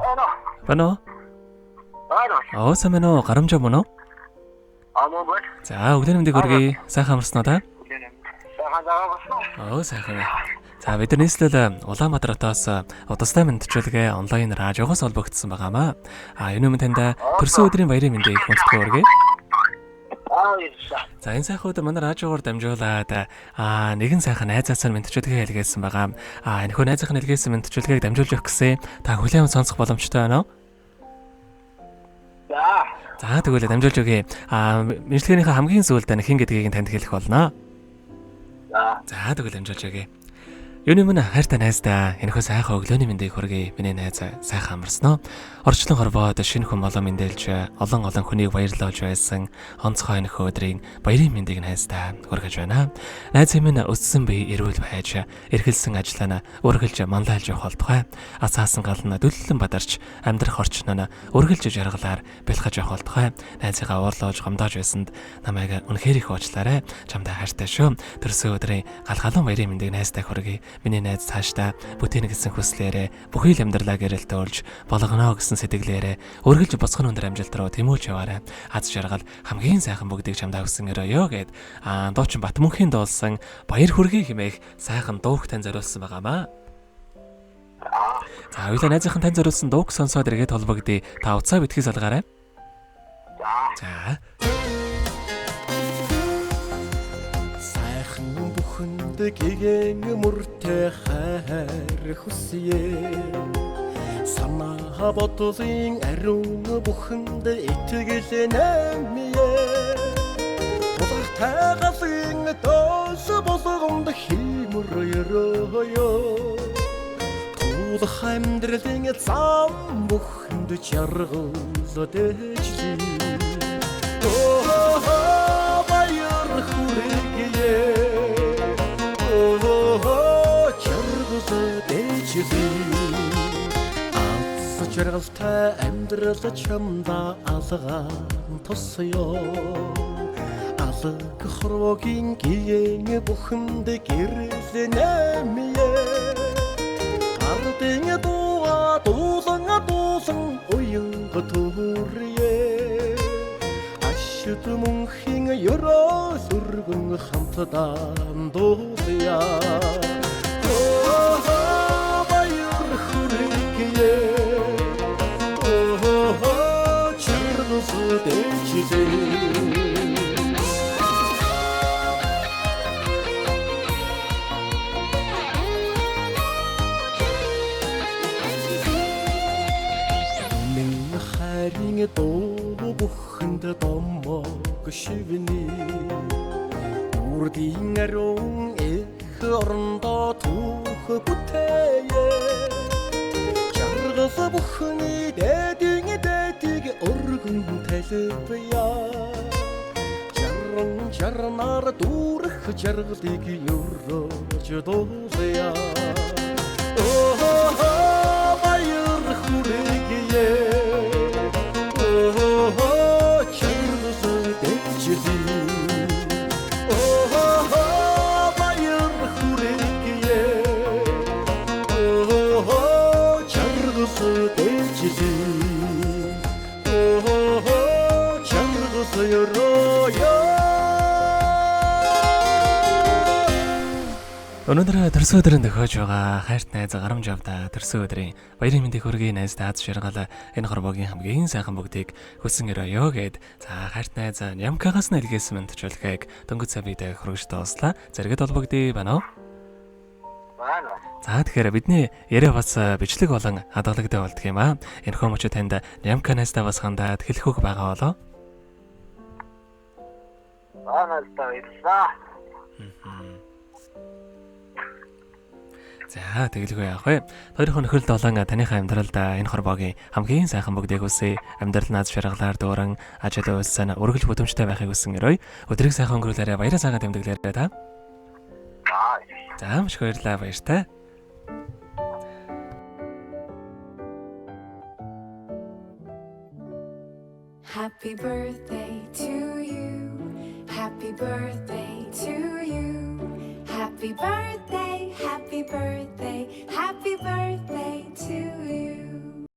Ано. Байна уу? Ано. Аа, сайн байна уу? Гарамжаа мөн үү? Амуу байна. За, өглөөний мэндийг хүргэе. Сайхан амарсан уу та? Сайхан байгаа болсон. Оо, сайхан байна. За, бид нар нийслэл Улаанбаатар хотоос удастай мэндчилгээ онлайн радиогоос холбогдсон байгаамаа. А, энэ өмнө танд төрсөн өдрийн баярын мэндийг хүндэтгэн хүргэе. Аа, баярлалаа. За, энэ сайхан өдөр манай радиогоор дамжуулаад нэгэн сайхан найзаасаар мэндчилгээ хэлгээсэн байгаа. А, энэ хөө найзынх нь хэлгээсэн мэндчилгээг дамжуулж өгөх гэсэн та хүлээн сонсох боломжтой байна уу? За. За, тэгвэл дамжуулж өгье. А, мэндчилгээнийхээ хамгийн сүүлд хэн гэдгийг нь танд хэлэх болно. За. За, тэгвэл дамжуулж өгье. Юуны минь хайртай найздаа энэхүү сайхан өглөөний мэндийг хүргэе. Миний найз сайхан амарсан уу? Орчлон хорвоод шинэ хүн болон мэндэлж олон олон хүнийг баярлуулж байсан онцгой энэхүү өдрийн баярын мэндийг найздаа хүргэж байна. Найзын минь өссөн бие эрүүл байж эрхэлсэн ажлаа нь үргэлж манлайлж явах болтугай. Асаасан гал нь дүллэн бадарч амьдрах орчин нь үргэлж жаргалаар бэлхэж явах болтугай. Найзыгаа уурлуулж гомдоож байсанд намайг үнэхээр их уучлаарай. Чамдаа хайртай шүү. Төрсөн өдрийн гал галуун баярын мэндийг найздаа хүргэе. Миний найз цаашдаа бүтээнэ гэсэн хүслээрээ бүхий л амьдралаа гэрэлтүүлж болгоно гэсэн сэтгэлээрээ үргэлж босгон өндөр амжилт руу тэмүүлж яваарай. Аз жаргал хамгийн сайхан бүгдийг чамдаа хүссэн өрөөё гэд дуучин Батмөнхийн дуулсан баяр хүргэе хэмээх сайхан дууг тань зориулсан байгаамаа. За, хоёулаа найзынхан тань зориулсан дууг сонсоод эргээд холбогдъё. Та уцаа битгий салгаарай. За. За. Сайхан бүхэнд гигэн мөртэй хайр хүсье. Санаа бодлын ариун бүхэнд итгэл нэмье. Тулгартай галын доош болгонд хиймөр өрөөё. Тулах амьдралын зам бүхэнд жаргал дэжлээ. Оо, баяр хүргэе. Оо, жаргал дэжлээ. Аз жаргалтай амьдрал чамдаа алгаан тусё. Алаг хорвогийн гиэн бүхэнд гэрэл нэмье. Ардын дууга дуулан дуулан уянга төрье. Ашид мөнхийн ёроол өргөн хамтдаа дуулъя. Оо, баяр хүргэе. Оо, жаргал дэжлээ. Мэн хайрын дуу бүхэнд домог шивнэ. Үрдийн ариун эх орондоо түүх бүтээе. Жаргал бүхний дээдийн дээдийг өргөн тайлбая. Жаран жарнаар дүүрэх жаргалыг өрөөж дуулъя. Оо, баяр хүргэе. Оо, жаргал дэжлээ. Оо, баяр хүргэе. Оо, жаргал дэжлээ. Оо, жаргал өрөөё. Өнөөдөр төрсөн өдрийн тохиож байгаа хайрт найз Гарамж авда төрсөн өдрийн баярын мэндийг хүргэе. Найз аз жаргал энэ хорвоогийн хамгийн сайхан бүгдийг хүссэн өрөөё гэд. За, хайрт найз Нямкагаас нь илгээсэн мэндчилгээг дөнгөж сая бид хүргэж дууслаа. Зэрэгэд холбогдъё байна уу? Байна. За, тэгэхээр бидний яриа бас бичлэг болон хадгалагдав болдго юм аа. Энэ мөчө танд Нямка найздаа бас хандаад хэлэх үг байгаа болоо. Байна л да, баярлалаа. За, тэгэлгүй яах вэ? Хоёрын нөхөрл долоон таныхаа амьдралд энэ хорвоогийн хамгийн сайхан бүгдийг хүсье. Амьдрал наад шаргалаар дүүрэн ажил үйлсэн үргэлж бүтэмжтэй байхыг хүсэн өрөөе. Өдрийг сайхан өнгөрүүлээрэй. Баяраа сайхан тэмдэглээрэй та. За. За, маш их баярлалаа, баяртай. Happy birthday to you. Happy birthday to you. Happy birthday, happy birthday.